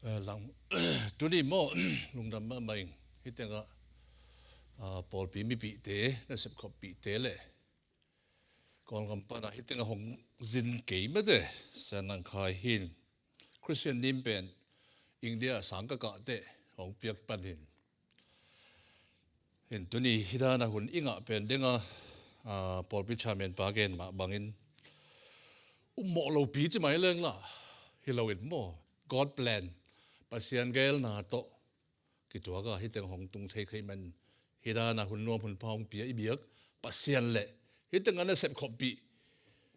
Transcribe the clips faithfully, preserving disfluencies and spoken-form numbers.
Eh, lang, tuni maw, lungdam mahmah ing. Hih tengah, ah, pawlpi mipihte, nasep khoppihte le Kawlgam pana hih tengah hong zin kei mate, Sian Nang Khai hin. Christian nim pen India sang ka kah teh hong piak pan hin. Hin tuni hih dana hun i ngah pen ding a, ah, pawlpi chairman pa gen mah bangin, ummawh lopi ci mai leng lah, hi loin maw, God plan, Pasian gelna tawh kituak a, hih teng hong tung thei kha ahih man, hih dana hun nuam hun pha hong pia i biak Pasian le hih tengah nasep khoppih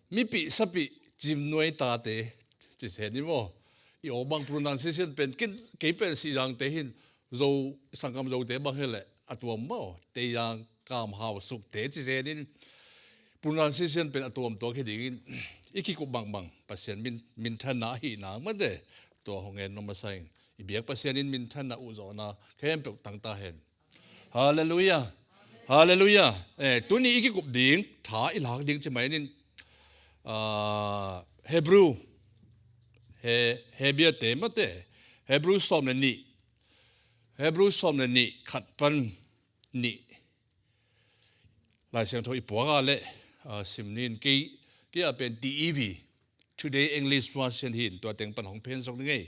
mipih sapih Cimnuai tate, ci se ni maw. I aw bang pronunciation pen, ken, kei pen Sihzangte hin, Zo, sanggam Zote bang hi leh a tuam maw, Teizang, Kam, Hau, Sukte ci se nin, pronunciation pen a tuam tuak hi dingin i kikup bangbang Pasian min, minthanna ahih nang mate, tua hong en nuam a sa ing. I biak Pasian in minthanna, uh zawhna khempeuh tang ta hen. Halleluiah. Halleluiah. Eh, tuni i kikup ding, tha i lak ding ci mai nin, ah, Hebrew, He, Hebrew te mate, Hebrew sawm le nih, Hebrew sawm le nih, khat pan nih. Lai Siangtho i puak a le, ah, sim nin, kei, kei a pen T E V, Today English Version hin, tua teng pan hong phen zong ni ngei.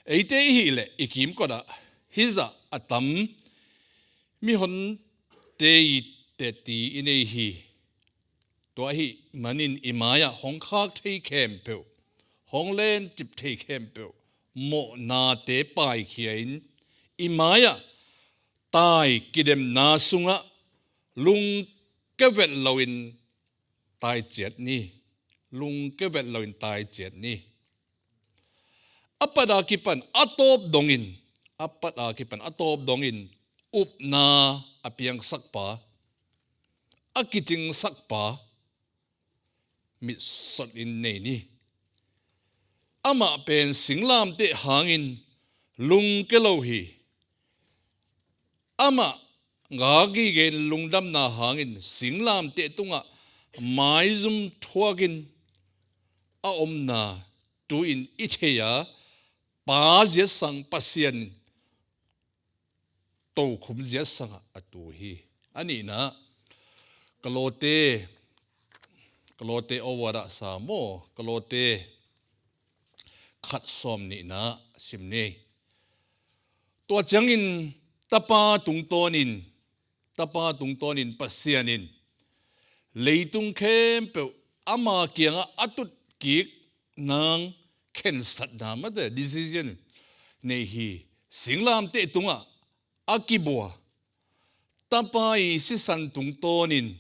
Eite i hih leh i kimkot ah hih zah a tam mihonte i tetti i nei hi. Tua ahih manin i mai-ah hong khak thei khempeuh, hong lencip thei khempeuh, mawhnate paikhia in, i mai-ah tai kidemna sungah lungke vet loin tai ciat ni. Lungke vet loin tai ciat ni. A pat a kipan a tawp dongin, a pat a kipan a tawp dongin upna a piangsak pa, a kicingsak pa, mitsot in nei ni. Amah pen singlamteh hangin lungke lo hi. Amah gagige in lungdamna hangin singlamteh tungah maizum thuakin a omna tu-in i thei a, Pa ziatsang Pasian tokhom ziatsangah a tu hi. A nihna, Kolose, Kolose over ah sa maw, Kolose khat sawm nihna sim ni. Tua ciangin Tapa tungtawnin, Tapa tungtawnin Pasian in leitung khempeuh ama kiangah a tutkik nang khensatna mate decision nei hi. Singlamteh tungah a kibua Tapa i sisan tungtawnin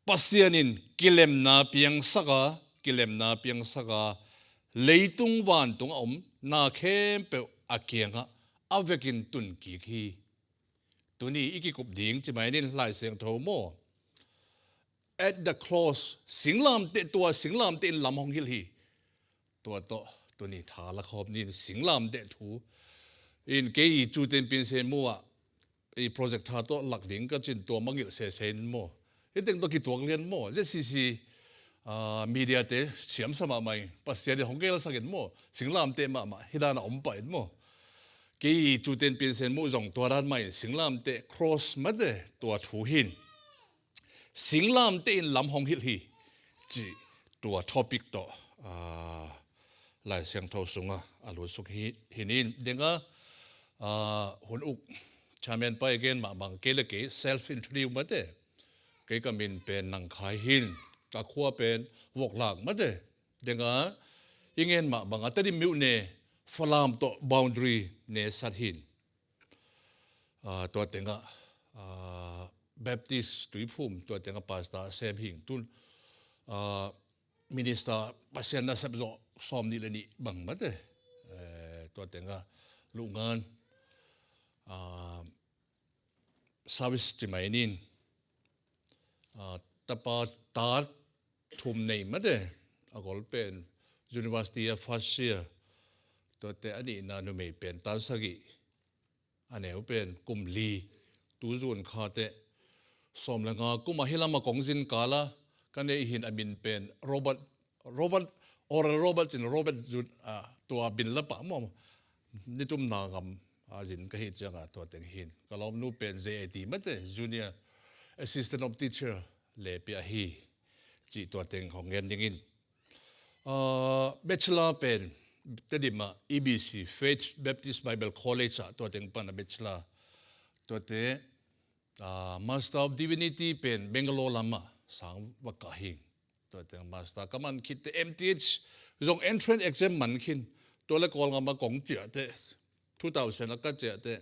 Pasian in kilemna piangsak a, kilemna piangsak a, leitung vantung a om na khempeuh a kiangah a vekin tunkik hi. Tuni i kikup ding ci mai nin Lai Siangtho maw. At the cross, singlamteh, tua singlamteh in lam hong hilh hi. Tua tawh tuni tha la khawm nin singlamteh thu in kei i Cu Tin Pin Sen Mu ah i project tha tawh lak ding ka cin tua mangilh sese in maw. Hih teng tawh kituak lian maw. Z C C, ah, media te siamsa mahmah in Pasian in hong gelsak in maw. Singlamteh mahmah, hih dan a om pah in maw. Kei Cu Tin Pin Sen Mu zong tua dan mah in singlamteh cross mate tua thu hin. Singlamteh in lam hong hilh hi cih tua topic tawh, ah, Lai Siangtho sungah a lutsuk hi, hi nin. Deng a, ah, hun uk chairman pa i gen mah bang kei le kei self introduce mate. Kei ka min pen Nang Khai hin, ka khua pen Vawk Lak mate. Deng a i gen mah bang a Tedim myone Falam tawh boundary ne sat hin. Ah, tua tengah, ah, Baptist Tuiphum, tua tengah pastor sem hing tun, ah, minister Pasian nasep zawh sawm nih le nih bang mate. Eh, tua tengah luhngan, ah, service ci mai nin, ah, tapa ta thum nei mate, a gol pen university a first year, tuate a nihna numei pen tan sagih, a neu pen kum li, tu zun kha teh sawm le nga kum a hih lam a kong zin kal a ka neih hin a min pen Robert, Robert Oral Roberts in Robert Jun, ah, tua bin la pah maw, nitumna gam, ah, zin ka hih ciangah tua teng hin. Ka lawmnu pen J A T mate, Junior Assistant of Teacher le pia hi. Cih tua teng hong gen dingin. Ah, bachelor pen Tedim ah E B C, Faith Baptist Bible College ah tua teng pan a bachelor. Tuate, ah, Master of Divinity pen Bangalore lamah sang va kah hi. Tua teng master ka man khit teh M T H zong entrance exam man khin. Tua le Kawlgam ah kong ciah teh, two thousand a ka ciah teh,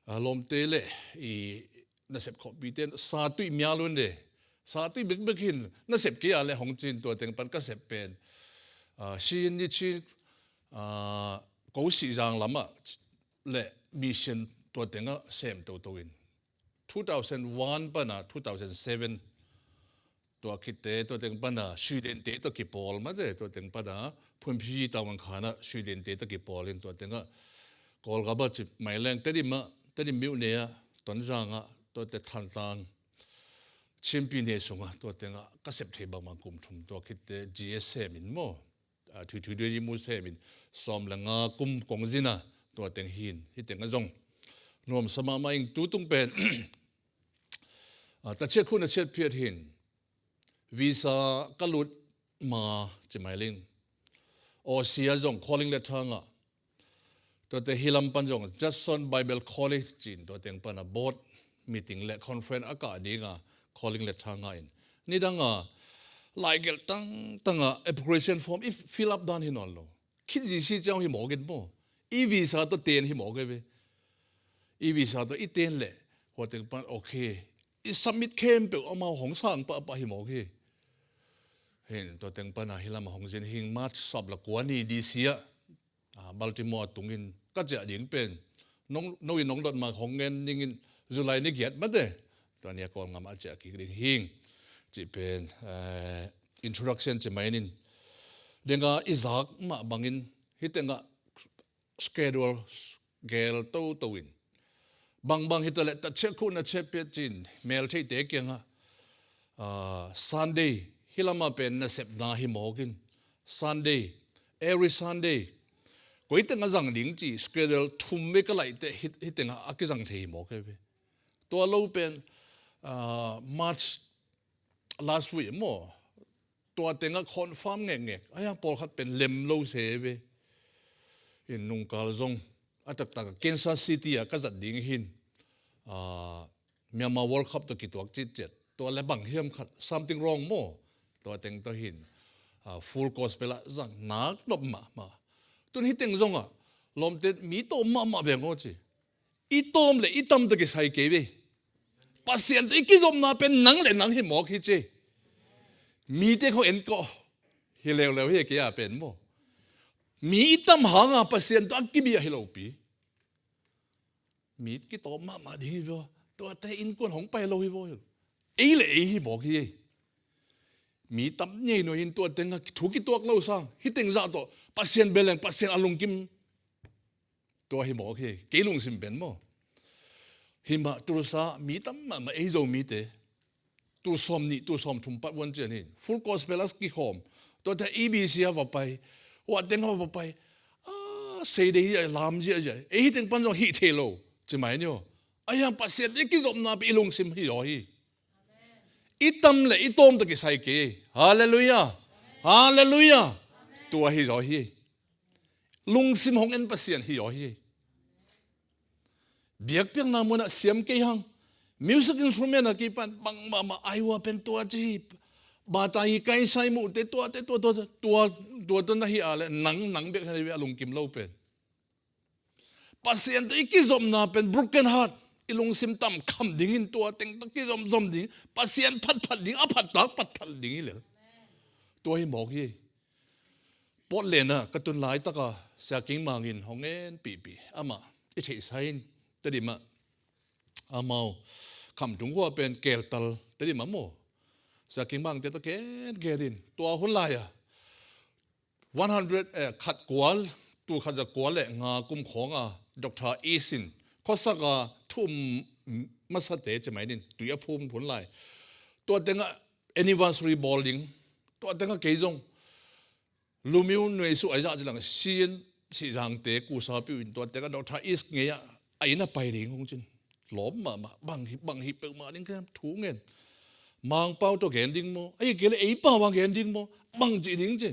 ah, lawmte le i nasep khawhpite sa tuih mial un de. Sa tuih bekbek hin nasep kei a le hong cin tua teng pan ka sep pen, ah, Shin Ni Chin, ah, Ko Sih Zang lamah le mission tua tengah sem toto in. Two thousand one pana two thousand seven tua khit teh tua teng pana Sweden te tua kipawl mate, tua teng pana Phunphi taung ang khana Sweden te tua kipawl in tua tengah Kawlgam ah cip mai leng Tedim ah, Tedim miuh ne ah, Tonzang ah, tuate Thantlang Chinpi ne sungah tua tengah ka sep thei bangbang kum thum tua khit teh G S sem in maw. Ah, Thuithui Dui Ji Mu sem in sawm le nga kum kong zin a tua teng hin, hih teng ah zong nuamsa mahmah ing. Tutung pen, ah, tachiat khun a chiat phiat hin visa ka lut ma ci mai ling. Aussie ah zong calling letter ngah. Tuate hih lam pan zong Judson Bible College cin tua teng pana board meeting le conference a kah dinga calling letter ngah in. Nidanga laigelh tangtanga application form i fill up dan hi nawn lo. Khit zisi ciang hi mawk in maw. I visa tawh ten hi mawk e ve. I visa tawh i ten leh hua teng pan okay. I submit khempeuh amau hong sang pahpah hi mawk hi. Hin tua teng pana hih lamah hong zin hing March sawm le kua ni D C ah, ah, Baltimore tungin ka ciah ding pen. Nong, no in nong dot ma hong ngen dingin July ni giat mate. Tua ni a Kawlgam ah ciah kik ding hing. Cih pen, eh, introduction ci mai nin. Denga i zak mah bangin hih tengah schedule gel toto in. Bangbang hi ta leh tachiat khun a chiat phiat cin mel theite kiangah, ah, Sunday, hih lamah pen nasepna hi mawk in. Sunday, every Sunday. Koi teng a zang ding ci schedule thum ve ka laih teh hih, hih tengah a kizang thei hi mawk e ve. Tua lo pen, ah, March last week maw. Tua tengah confirm ngekngek. Ahi hang pawlkhat pen lem lo se ve. In nungkal zong a taktak Kansas City ah ka zat ding hin, ah, Myanmar World Cup tawh kituak citciat. Tua le bang hiam khat something wrong maw. Tua teng tawh hin, ah, Full Gospel ah zang nak nop mahmah. Tun hih teng zongah lawmte mi tawm mahmah beng aw ci. I tawm le i tam tawh kisai kei ve. Pasian tawh i kizopna pen nang le nang hi mawk hi ci. Mite khawng en kawh. Hi leuleu hi kei a pen maw. Mi i tam hanga Pasian tawh a kibia hi lopi. Mi kitawm mahmah ding hi vaw. Tuate innkuan hong pai lo hi vaw. Ei le ei hi mawk hi. Mi tam ngei nuai in tua tengah thu kituak lo sang. Hih teng zah tawh Pasian bia leng Pasian a lungkim. Tua hi mawk hi, kei lungsim pen maw. Hi mah Tulsa mi tam mahmah ei Zomite. Tul sawm nih, tul sawm thum pat vuan cian hi. Full Gospel a kikhawm. Tuate E B C a va pai. Hua teng a va pai. Ah, sei dei hi a, lam ziahziah. Ei hih teng pan zong hih thei lo. Ci mai ni aw. Ahi hang Pasian i kizopna pen i lungsim hi zaw hi. I tam le i tawm tawh kisai kei. Halleluiah. Halleluiah. Tua hi zaw hi. Lungsim hong en Pasian hi zaw hi. Biakpiakna munah siam kei hang. Music instrument a kipan bang mahmah Iowa pen tua ci hi. Bata i kaisai muhte tuate tua tua tua tua tua na hi a le nang nang bek hi ve a lungkim lo pen. Pasian tawh i kizopna pen broken heart, i lungsim tam kham dingin tua teng tawh kizomzom ding, Pasian phatphat ding, a phattak phatphat ding hi lel. Tua hi mawk hi. Portland ah ka tun laitaka Sia King Mang in hong en pihpih amah i theihsa in Tedim ah amau Khamtung khua pen keltal Tedim ah maw. Sia King Mang te tawh ken ken in tua hun lai ah one hundred, eh, khat kua, tul khat za kua le nga kum khawnga Doctor East in khuasaka thu um masate ci mai nin tui a phum phun lai. Tua tengah anniversary bawl ding. Tua tengah kei zong Lumio nuai su ai zah cilang sien sihzangte kusapi uh in tuate ka Doctor East ngei ah a inn a pai ding hong cin. Lawm mahmah, bang hi, bang hi peuhmah ding ka hiam, thu ngen. Mangpau tawh gen ding maw? Ahi kei le ei pau a gen ding maw? Bang cih ding ci.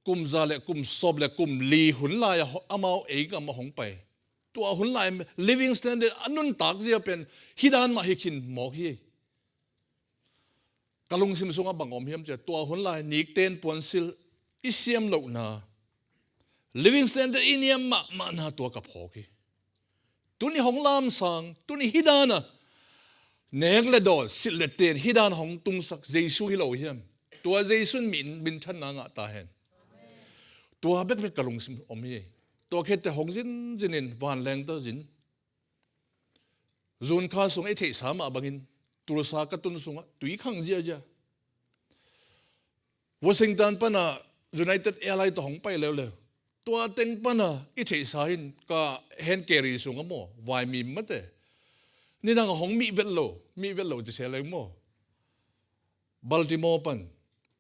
Kum za le kum sawm le kum li hun lai-a amau ei gam ah hong pai. Tua hun lai living standard a nuntak zia pen hih dan mah hi khin mawk hi. Ka lungsim sungah bang om hiam cia, tua hun lai nikten puansil i siam lohna, living standard i niam mahmahna tua ka phawk hi. Tuni hong lamsang, tuni hih dana nek le dawn, silh le ten hih dana hong tungsak Jesu hi lo hiam? Tua Jesu in min, minthanna ngah ta hen. Tua bekbek ka lungsim om hi. Tua khette hong zinzin in vanleng tawh zin. Zunkha sungah i theihsa mah bangin Tulsa ka tun sungah tui khang ziahziah. Washington pana United Airlines tawh hong pai leuleu. Tua teng pana i theihsa in ka hand carry sungah maw, vaimim mate. Nidang a hong mih vet lo, mih vet lo ci se leng maw. Baltimore pan,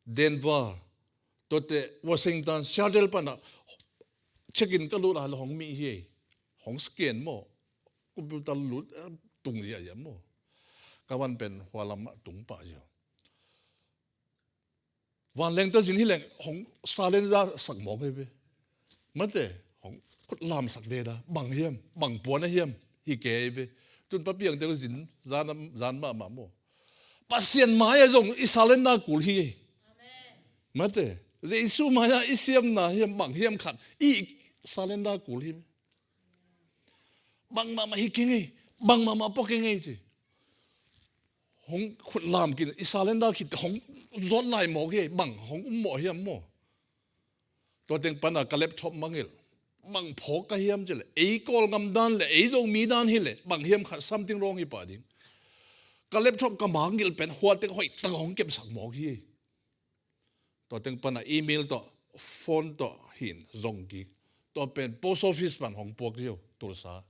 Denver, tuate Washington, Seattle pana check-in ka lut a la hong mih hi. Hong scan maw, computer lut, eh, tung ziahziah maw. Ka van pen hua lamah tung pah ziau. Vanleng tawh zin hi leng hong silent za sak mawk hi ve. Mate, hong khut lamsak deda, bang hiam, bang puan a hiam, hi kei ve. Tun papiangte zin, zan, zan mahmah maw. Pasian mai-ah zong i silent na kul hi. Mate, Jesu mai-ah i siamna hiam, bang hiam khat, i silent na kul hi. Bang mahmah hi kei ngei, bang mahmah pua kei ngei ci. Hong khut lam khin, i silent na khit, hong zawt lai mawk hi, bang hong um mawh hiam maw. Tua teng pana ka laptop mangilh. Bang phawk ka hiam cileh, ei Kawlgam dan le ei Zomi dan hileh bang hiam khat something wrong hi pah ding. Ka laptop ka mangilh pen huatek hoih tak hong kepsak mawk hi. Tua teng pana email tawh, phone tawh hin zong kik. Tua pen post office pan hong puak ziau, Tulsa.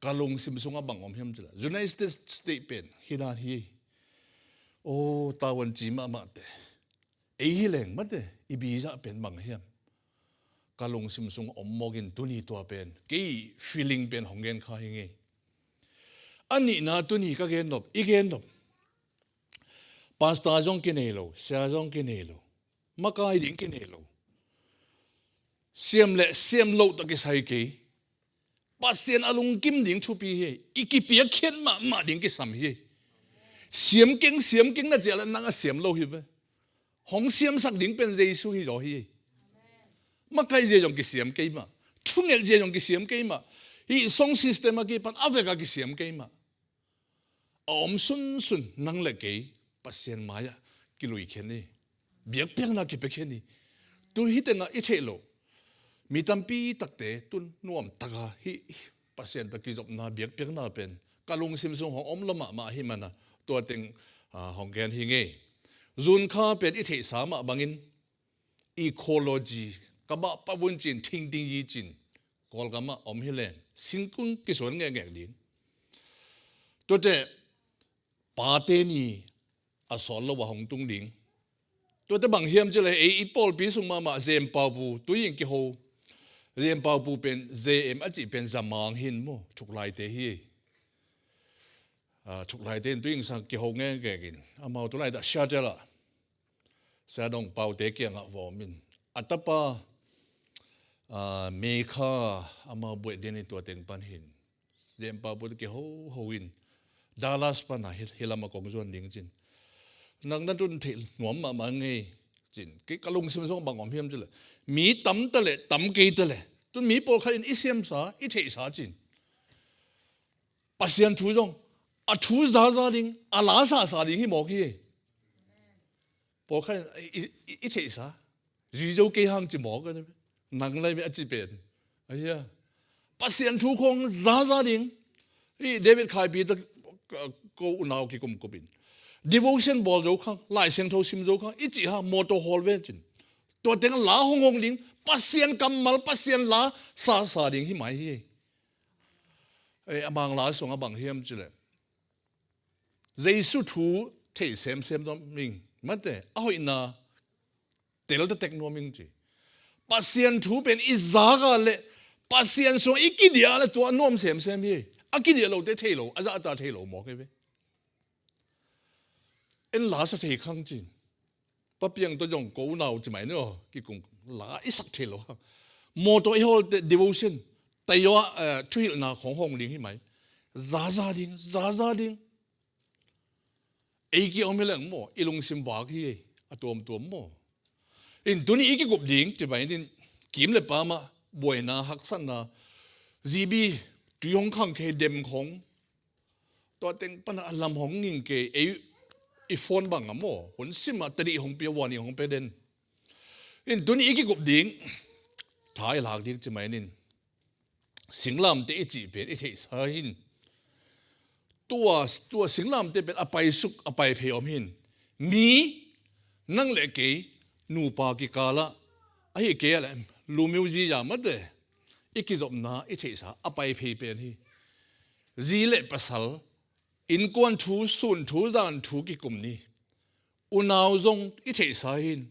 Ka lungsim sungah bang om hiam cileh, United States pen hi dan hi. O, tavuan ci mahmahte. Ei hi leng mate, i biza pen bang hiam. Ka lungsim sung om mawkin tuni tua pen, kei feeling pen hong gen kha hi ngei. A nihna tuni ka gen nop, i gen nop. Pastor zong kinei lo, sia zong kinei lo. Makai ding kinei lo. Siam le siam loh tawh kisai kei. Pasian a lungkim ding thupi hi. I kipiakkhiat mahmah ding kisam hi. Siam keng, siam keng na ciah le nang a siam lo hi ve. Hong siamsak ding pen Jesu hi zaw hi. Makai zia zong kisiam kei mah. Thunget zia zong kisiam kei mah. Hih song system a kipan a vek a kisiam kei mah. A om sunsun nang le kei Pasian mai-ah kilui khen hi. Biakpiakna kipia khen hi. Tu hi tengah i theih loh mi tampi takte tun nuam taka hih Pasian tawh kizopna biakpiakna pen ka lungsim sung hong om lo mahmah hi mana tua teng, ah, hong gen hi ngei. Zunkha pen i theihsa mah bangin ecology, ka bah pabun cin, thingting yi cin, Kawlgam ah om hi leng singkung kisuan ngekngek ding. Tuate pate ni a sawt lo a hong tung ding. Tuate bang hiam cileh ei i pawlpi sung mahmah Zempaupu, tui in kiho. Zempaupu pen Z M a cih pen Zamang hin maw, thuklaite hi. Ah, thuklaite in tui in sang kiho ngekngek in. Amau tu laitak Seattle ah Sia Dong Paute kiangah va om in. A tapa, ah, Mekha amau buaih den in tua teng pan hin. Zempau buaih kiho ho in. Dallas pana hi, hi lam a kong zuan ding cin. Nang na tun theih nuam mahmah ngei cin. Kei ka lungsim sung bang om hiam cileh. Mi tam taleh, tam kei taleh. Tun mi pawlkhat in i siamsa, i theihsa cin. Pasian thu zong, a thu zaza ding, a la sasa ding hi mawk hi. Pawlkhat in, i, i, i theihsa, zui zo kei hang ci mawk a, nang lai mi a ci pen. Ahi a. Pasian thu khong zaza ding, i David Khaipi ta, ka, ko unau kikumkup in. Devotion bawl zo khang, Lai Siangtho sim zo khang, i cih hang mawtaw hawl ve cin. Tua teng la hong hong ding, Pasian kammal, Pasian la sasa ding hi mai hi. Ei, a Mangla sungah bang hiam cileh. Jesu thu thei semsem dom ming. Mate, a hoihna Tel ta tek nuam ing ci. Pasian thu pen i zak a le Pasian sungah i kidiah le tua nuam semsem hi. A kidiah lote thei lo, a zahta thei lo mawk hi ve. En la sa thei khang cin. Pa Piang tawh zong ko unau ci mai ni aw, kikung la i sak thei lo hang. Mawtaw i hawlte devotion, tayo ah, eh, thuhilhna khong hong ding hi mai. Zaza ding, zaza ding. Ei ki om hi leng maw, i lungsim vak hi ei, a tuamtuam maw. In tuni i kikup ding ci mai nin, kim le pam ah buaina, haksatna, G B, tui hong khang khei dem khong, tua teng pana a lam hong nging kei, ei i phone bang a maw, hun sim a tadih hong pia, warning hong pia den. In tuni i kikup ding, tha i lak ding ci mai nin, singlamteh i cih pen i theihsa hin. Tua, tua singlamteh pen a paisuk, a paiphei om hin. Mi, nang le kei, nupa kikal ah, ahi kei a le, lumiu zi ya mate, i kizopna i theihsa, a paiphei pen hi. Zi le pasal, innkuan thu, sun thu, zan thu kikum ni. Unau zong i theihsa hin.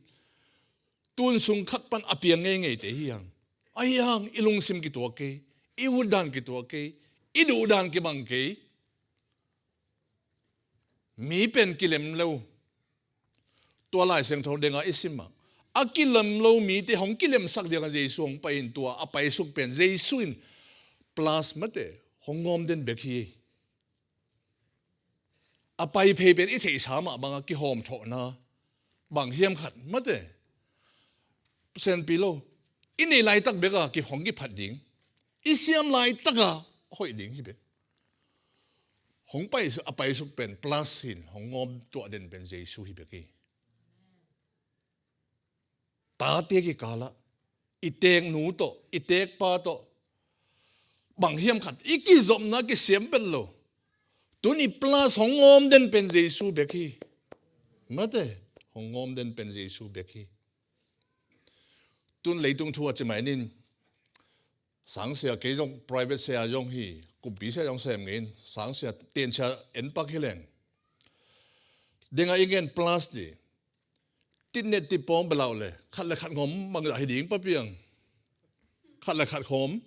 Tun sung khat pan a piang ngeingeite hi hang. Ahi hang i lungsim kituak kei, i utdan kituak kei, i duhdan kibang kei. Mi pen kilem lo. Tua Lai Siangtho denga i sim ah, a kilem lo mite hong kilemsak dingah Jesu hong pai in, tua a paisuk pen Jesu in plus mate hong ngawm den bek hi. A paiphei pen i theihsa mah banga kihawmthawhna bang hiam khat mate. Senpi lo. I nei laitak beka kihong kiphat ding. I siam laitaka hoih ding hi bek. Hong pai, a paisuk pen plus hin hong ngawm tuah den pen Jesu hi bek hi. Tate kikal ah, i teknu tawh, i tekpa tawh, bang hiam khat i kizopna kisiam pet lo. Tun i plus hong ngawm den pen Jesu bek hi. Mate, hong ngawm den pen Jesu bek hi. Tun leitung thu a ci mai nin, sangsia kei zong private sia zong hi, kumpi sia zong sem ngei in, sangsia tensia en pak hi leng. Denga i ngen plus di. Titnet tipawm belau le, khat le khat ngawm bangzah hi ding Pa Piang. Khat le khat ngawm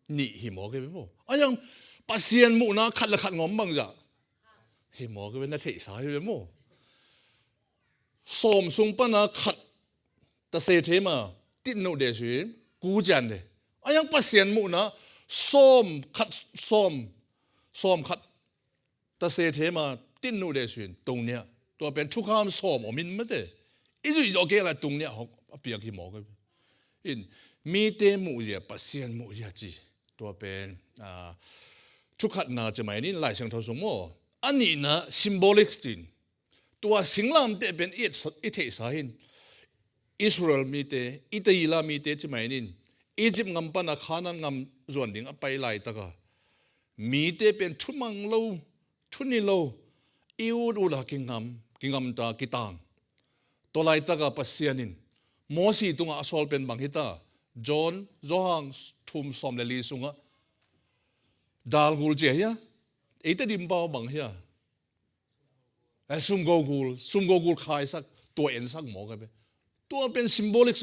nih hi mawk hi ve maw. A yang Pasian muhna khat le khat ngawm bangzah hi mawk hi ve, na theihsa hi ve maw. Sawm sung pana khat tase thema titnuh de sui ku cian de. A yang Pasian muhna sawm khat, sawm, sawm khat tase thema titnuh de sui in tungniah. Tua pen thukham sawm om in mate. I zuih zawh kei la tungniah hong a piak hi mawk hi ve. In mite muhzia, Pasian muhzia ci. Tua pen, ah, thukhatna ci mai nin Lai Siangtho sung maw. A nihna symbolic cin. Tua singlamteh pen i et sa, i theihsa hin. Israel mite, Itayila mite ci mai nin. Egypt ngam pana Canaan ngam zuan ding a pai laitaka. Mite pen thumang lo, thuni lo, i ut uta kingam, kingamta kitang. Tua laitaka Pasian in Mosi tungah a sawl pen bang hita, John, Johan thum sawm le li sungah dalgul cia hia, eite dimpau bang hia, eh, sumgogul, sumgogul khaisak, tua ensak mawk a pe. Tua pen symbolic,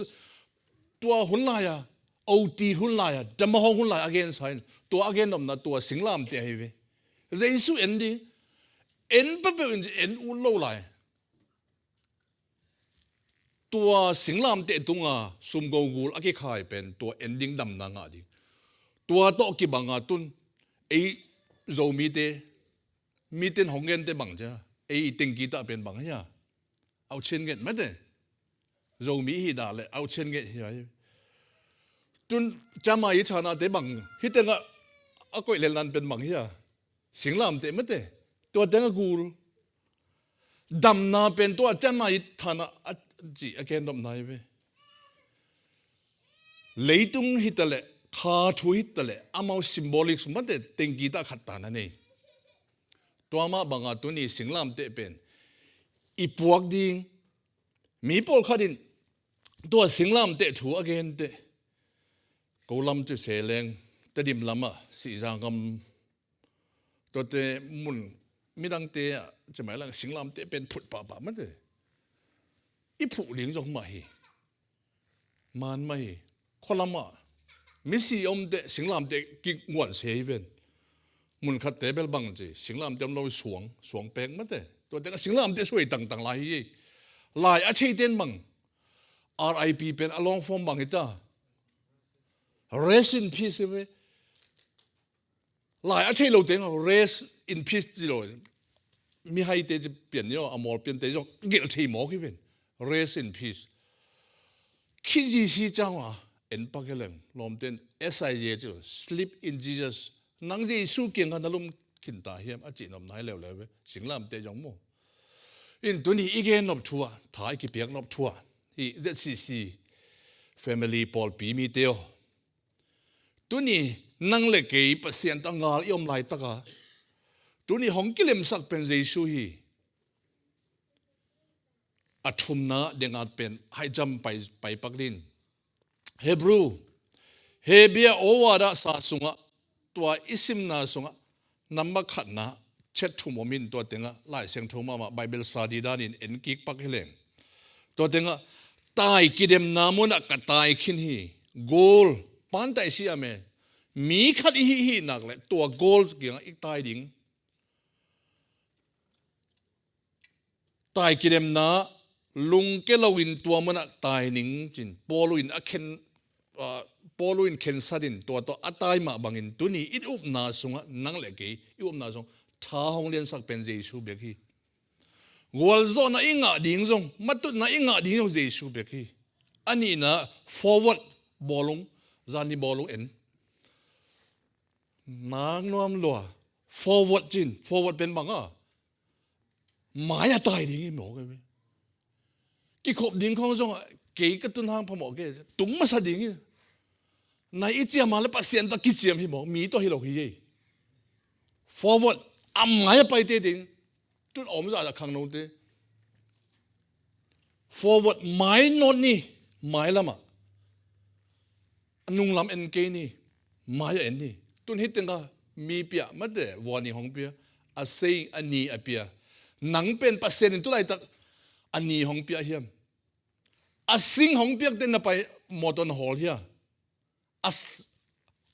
tua hun lai-a, O T hun lai-a, damahawng hun lai-a a gensa in, tua a gennopna tua singlamteh ahi ve. Jesu en ding, en papeuh in en ut lo lai. Tua singlamteh tunga sumgogul a kikhai pen tua en ding damna ngah ding. Tua tawh kibanga tun ei Zomite, miten hong gente bang cia, ei tengkitah pen bang hia. Auchien nget mate. Zomi hi dah le auchien nget hi ai. Tun cama i thanate bang hi tengah a koih lenlan pen bang hia. Singlamteh mate. Tua tengah gul. Damna pen tua cama i thana a ci a kendopna hi ve. Leitung hitaleh, kha thu hitaleh, amau symbolic sumate tengkitah khat tana nei. Tua mah banga tuni singlamteh pen i puak ding, mi pawlkhat in tua singlamteh thu a genteh. Ko lam ci seleng, Tedim lamah, Sihzangam, tuate mun midangte ah, ci mai lang singlamteh pen phut pahpah mate. I phuh ding zong mah hi. Man mah hi. Khualamah misi omte, singlamte kinguan se hi ven. Munkhatte bel bang ci, singlamte om lo, suang, suang pek mate. Tua tengah singlamte suai tangtang lai hi. Lai a theite in bang, R I P pen a long form bang hi ta, rest in peace hi ve. Lai a thei lo teng rest in peace ci lo. Mihaite ci pian ni aw, a mawl piante zong gelh thei mawk hi ven. Rest in peace. Khi Jesu cang a en pak hi leng, lawmten S I J ci lo, sleep in Jesus. Nang Jesu kiangah na lum khin ta hiam a cih nopna hi leuleu ve. Singlamte zong mu. In tuni i gen nop thu ah, tha i kipiak nop thu ah, i Z C C family pawlpi mite aw, tuni nang le kei Pasian tawh a ngal i om laitaka, tuni hong kilemsak pen Jesu hi. A thumna dengat pen haijam pai, pai pak din. Hebrew, Hebia owa dah sa sungah, tua i simna sungah, namba khatna chet thum om in, tua tengah Lai Siangtho mahmah Bible study danin en kik pak hi leng. Tua tengah, tai kidemna munah ka tai khin hi. Goal, pantai si a me. Mi khat i hih hih nak le, tua goal kiangah i tai ding. Tai kidemna, lungke loin tua munah tai ning cin. Paul in a khen, ah, Paul in khensat in tua tawh a tai mah bangin tuni i upna sungah nang le kei i upna sungah tha hong liansak pen Jesu bek hi. Gualzawhna i ngah ding zong, matutna i ngah ding zong Jesu bek hi. A nihna forward bawlung, zani bawlung en. Nak nuam lua. Forward cin, forward pen bang a, mai a tai ding hi mawk hi. Kikhop ding khong zong kei ka tun hang phamawh kei, tung masa ding hi. Nai i ciam a le Pasian tawh kiciam hi mawk, mi tawh hi lo hi ei. Forward, a mai a paite ding. Tun a om zahzah khangnote. Forward, mai nawt ni, mai lamah. A nunglam en kei ni, mai a en ni. Tun hi tengah mi pia mate, vua ni hong pia. A sei a ni a pia. Nang pen Pasian in tulaitak a ni hong pia hiam? A sing hong piakte na pai mawtaw na hawl hia? A s-,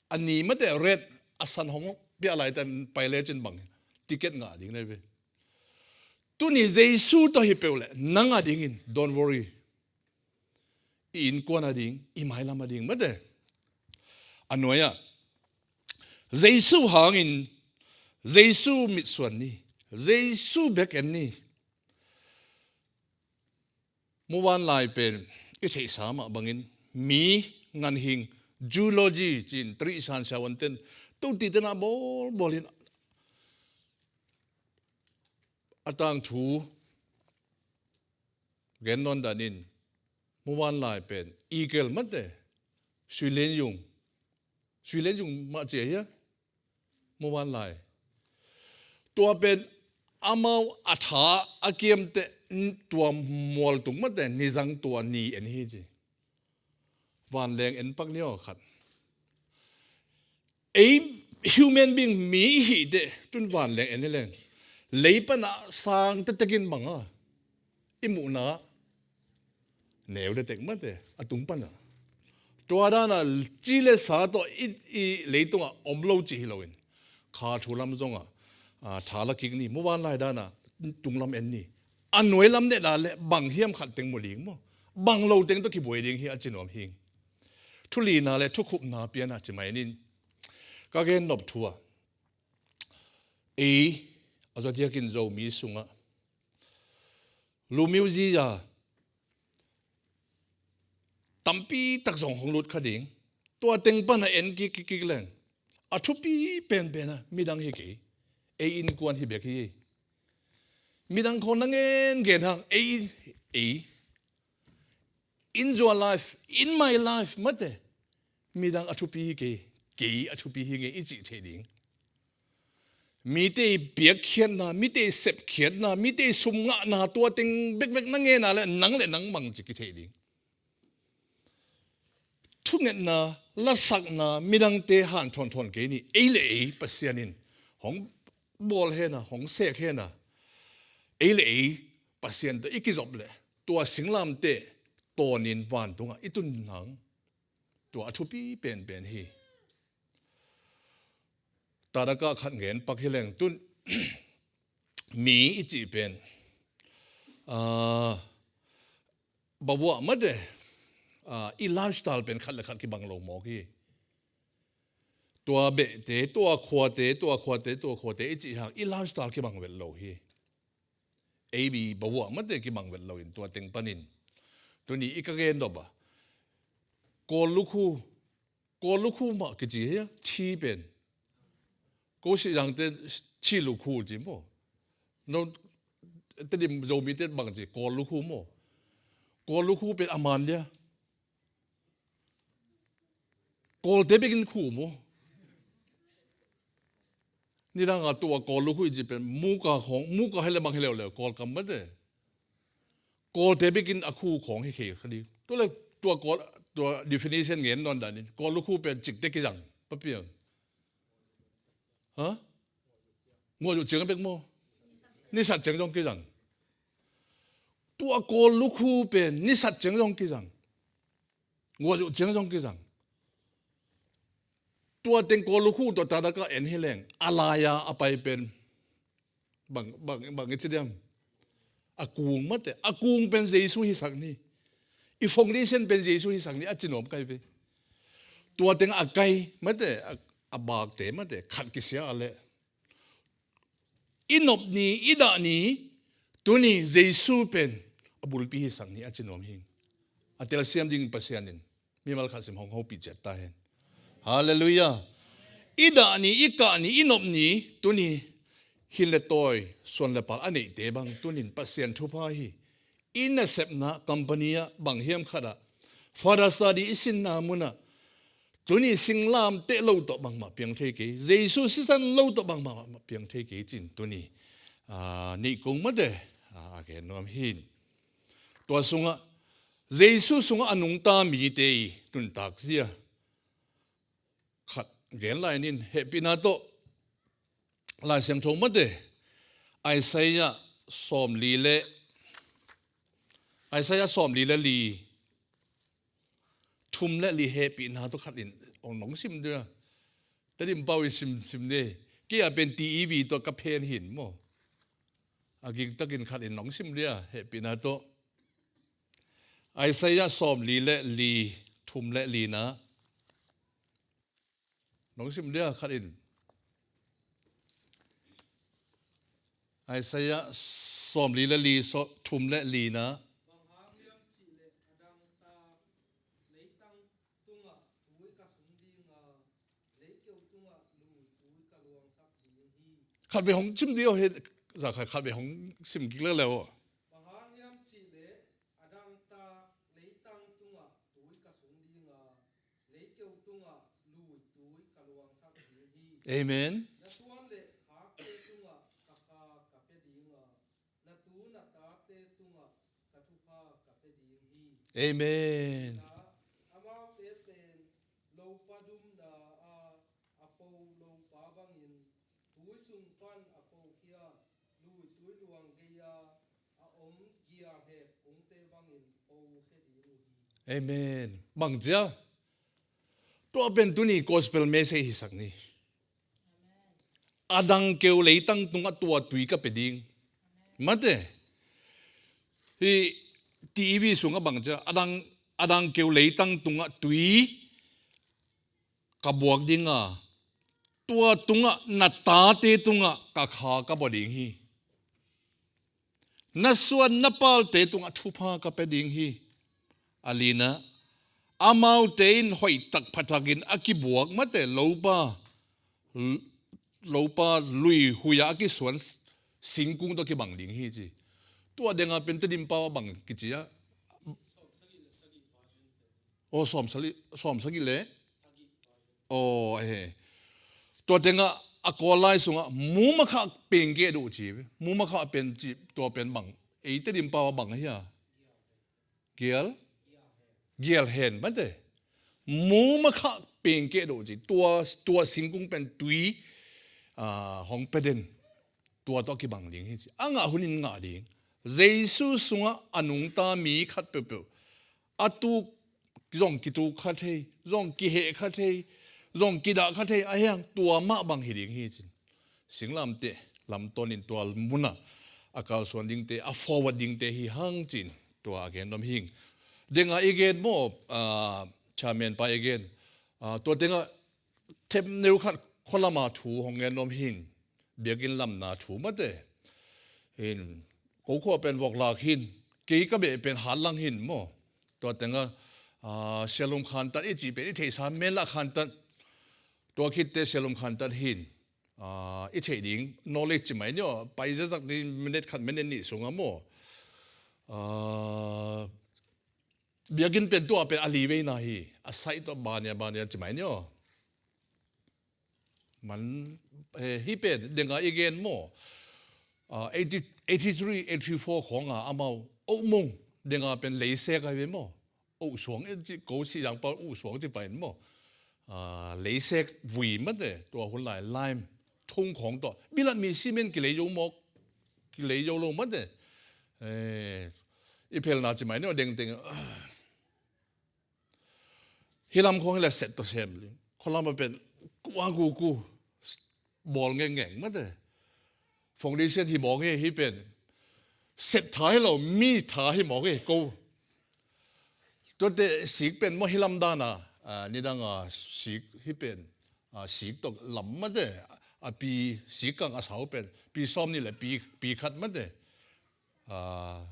a ni mate red, a san hong piah laite pai lecin bang ticket ngah ding na hi ve. Tuni Jesu tawh hi peuh leh nang a dingin, don't worry. I innkuan a ding, i mailam a ding mate. A nuai-ah Jesu hangin, Jesu mitsuan ni, Jesu bek en ni. Muvanlai pen i theihsa mah bangin mi nganhing, zoology cin, tarisan siavuanten, tawtite na bawlbawl in a tangthu gen nawn danin, muvanlai pen eagle mate, suilianyung, suilianyung mah cia hia? Muvanlai. Tua pen amau a tha a kiamte, tua mualtung mate nizang tua ni en hi ci. Vanleng en pak ni aw khat. Ei human being mi i hihte tun vanleng en hi leng, lei panah sang tektekin bang a i muhna neu le tek mate a tung panah. Tua dana ci le sa tawh i, i leitungah om lo cih hi loin, kha thu lam zongah, a, tha la kik ni, muvanlai dana tunglam en ni. A nuailam nehna le bang hiam khat teng mu ding maw? Bang lo teng tawh kibuai ding hi a ci nuam hing. Thu lina le thukhupna piana ci mai nin. Ka gen nop thu ah, ei, a zadiakin Zomi sungah lu music a tampi tak zong hong lut kha ding. Tua teng pana en kik kik kik leng, a thupi penpena midang hi kei. Ei innkuan hi bek hi. Midang khong na ngen gen hang, ei, ei. In your life, in my life mate, midang a thupi hi kei, kei a thupi hi ngei i cih thei ding. Mite i piakkhiatna, mite i sepkhiatna, mite i sum ngahna, tua teng bekbek na ngena le nang le nang mang ci kithei ding. Thungetna, lasakna, midangte hanthawn thawn kei ni. Ei le ei Pasian in hong bawl hena, hong sek hena. Ei le ei Pasian tawh i kizop le tua singlamte tawnin vantungah i tun nang. Tua a thupi penpen hi. Tadakah khat ngen pak hi leng tun mi i cih pen, ah, babuah mate, ah, i lifestyle pen khat le khat kibang lo mawk hi. Tua behte, tua khuate, tua khuate, tua khuate i cih hang i lifestyle kibang vet lo hi. Ei bi babuah mate kibang vet lo in tua teng panin tuni i ka gen dop a, Kawl lukhu, Kawl lukhu mah kici hi a, thi pen. Ko Sihzangte thi lukhu ci maw. No, Tedim Zomite bang ci, Kawl lukhu maw. Kawl lukhu pen a man lia. Kawlte bekin khu maw. Nidanga tua Kawl lukhu i ci pen muka khawng, muka hi le bang hi leuleu, Kawl kam mate. Kawlte bekin a khu khawng hi khei kha ding. Tua le tua Kawl, tua definition ngen nawn danin Kawl lukhu pen cikte kizang papiang. Ha? Nguah uh ciang bek maw? Nisat ciang zong kizang. Tua Kawl lukhu pen nisat ciang zong kizang. Nguah uh ciang zong kizang. Tua teng Kawl lukhu tua Tadakah en hi leng a lai-a a pai pen bang, bang, bang i ci diam? A kung mate, a kung pen Jesu hisak ni. I foundation pen Jesu hisak ni a ci nuam kai ve. Tua teng a kai mate, a, a bakte mate khat kisia a leh i nop ni, i dah ni, tuni Jesu pen a bulpi hisak ni a ci nuam hi. A telsiam ding Pasian in mimal khat sim hong hopih ciat ta hen. Halleluiah. I dah ni, i kah ni, i nop ni, tuni hin le tawi, suan le pal a neihte bang tunin Pasian thupha hi. I nasepna company ah bang hiam khat ah Father's Day i sinna munah tuni singlamteh lo tawh bangmah piang thei kei, Jesu sisan lo tawh bangmah piang thei kei cin tuni, ah, neih kong mate, ah, a gen nuam hi. Tua sungah Jesu sungah a nungta mite i nuntak zia khat gen lai nin, hehpihna tawh Lai Siangtho mate Isaiah sawmli le, Isaiah sawmli le li, thum le li hehpihna tawh khat in ong nong sim dia. Tedim pau i sim sim de. Kei a pen T E V tawh ka phen hin maw. A gingtakin khat in nong sim dia hehpihna tawh. Isaiah sawmli le li, thum le lina. Nong sim dia khat in. Isaiah sawmli le li, thum le lina. Bang hang hiam cih leh a dangtak leitang tungah tui ka sung ding a, leikeu tungah lui tui ka luangsak ding hi. Khat vei hong sim dia, he, za khat, khat vei hong sim kik lel leh aw. Bang hang hiam cih leh a dangtak leitang tungah tui ka sung ding a, leikeu tungah lui tui ka luangsak ding hi. Amen. Na suan le khakte tungah ka kha ka pia ding a, na tu na tate tungah ka thupha ka pia ding hi. Amen. Amaute pen lopa dumna a a po lopa bangin, tui sung pan a pokhia lui tui luang gei-a a om giahek kungte bangin pokhia ding uh hi. Amen. Bang cia? Tua pen tuni gospel message hisak ni. A dang keu leitang tungah tua tui ka pia ding. Mate. Hi T E V sungah bang cia? A dang, a dang keu leitang tungah tui ka buak ding a, tua tungah na tate tungah ka kha ka bua ding hi. Na suan na palte tungah thupha ka pia ding hi. A lina, amaute in hoih tak pha takin a kibuak mate lopa, lopa lui huih a kisuan singkung tawh kibang ding hi ci. Tua denga pen Tedim pau a bang kici a. Aw, sawm sagih, sawm sagih le? Aw, he. Tua tengah a Kawl lai sungah muma khak pengkeh duh ci. Muma khak pen ci, tua pen bang. Ei Tedim pau a bang hi a. Gial? Gial hen mate. Muma khak pengkeh duh ci. Tua, tua singkung pen tui, ah, hong pia den. Tua tawh kibang ding hi ci. A ngah hunin ngah ding. Jesu sungah a nungta mi khat peuhpeuh. a tuk zong kituk kha thei, zong kiheh kha thei, zong kidah kha thei, a hiang tua mah bang hi ding hi cin. Singlamteh lamton in tua munah a kalsuan dingte, a forward dingte hi hang cin tua a gen nuam hing. Denga i gen maw, ah, chairman pa i gen, ah, tua tengah themneu khat khualama thu hong gen nuam hing. Biakinn lamna thu mate. Hin, ko khua pen vok lak hin, kei ka beh pen hat lang hin maw. Tua tengah, ah, sialum khantat i cih pen i theihsa menlah khantat. Tua khitte sialum khantat hin, ah, i theih ding knowledge ci mai ni aw, pai zazak ni minute khat minute nih sungah maw. Ah, biakinn pen tua pen a li veina hi, a site tawh bania bania ci mai ni aw. Man, eh, hih pen denga i gen maw? Ah, eighty, eighty three, eighty four khawng a amau oh mong denga pen leisek ahi ve maw? Oh suang e ci, ko si yang pa oh suang ci pa in maw? Ah, leisek vui mate, tua hun lai lime thong khawng tawh. Bilat mi cement kilei zo mawk, kilei zo lo mate. Eh, i phelna ci mai ni aw dengteng. Hih lam khawng hi la set tawh sem ling. Khualam a pen kuang kuku bawl ngengeng mate. Foundation hi mawk hi, hih pen set tha hi lo, mi tha hi mawk hi ko. Tuate sik pen maw hih lam dana, ah, nidang a sik hih pen, ah, sik tawh lam mate. A pi sik kang a sau pen pi sawm ni le pi, pi khat mate. Ah,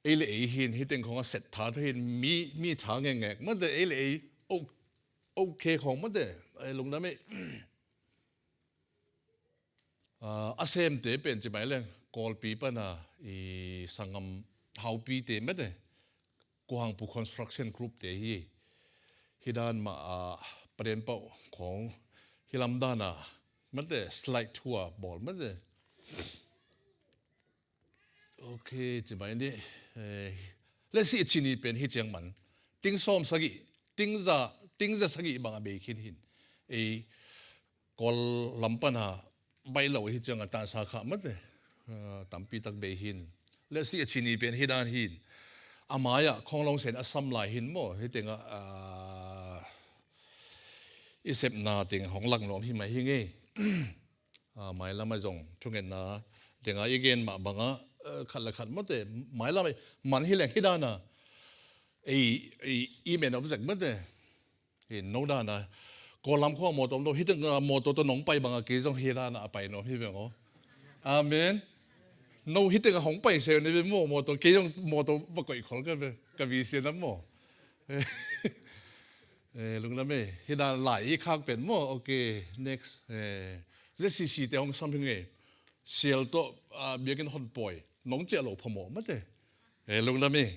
ei le ei hin, hih teng khawng a set tha tha hin, mi, mi tha ngekngek mate, ei le ei, oh, okay khawng mate, ei lungdam ei. Ah, a semte pen ci mai leng, Kawlpi pana, i sanggam haupite mate, Kuhangpu Construction Group te hi, hi dan mah, ah, paden pauh khawng, hi lam dana, mate, slide tour bawl mate. Ok, ci mai ni. Eh, le si cini pen hi ciang man. Ting sawm sagih, ting za, ting za sagih bang a bei khin hin. Ei, Kawl lam pana baih lo hi ciang a tansa kha mate. Ah, tampi tak bei hin. Le si cini pen hi dan hin. A mai-ah khawng long sen a sam lai hin maw. Hi tengah, ah, i sepna teng hong lak nuam hi mai hi ngei. Ah, mailam a zong thungetna denga i gen mah banga, eh, khat le khat mate, mailam a man hi leng hi dana, ei, ei, i men object mate, hi no dana, Kawlam khua mawtaw om lo, hi tengah mawtaw tawh nong pai banga kei zong hi dana a pai nuam hi veng aw. Amen. No hi tengah hong pai se ni ve maw, mawtaw, kei zong mawtaw va koih khol ka ve, ka vi sian a maw. Eh, lungdam ei. Hi dan lai i khak pen maw. Ok, next. Eh, Z C C te hong sam hi ngei. Sial tawh, ah, biakinn hon pawi. Nong ciah lo phamawh mate. Eh, lungdam ei.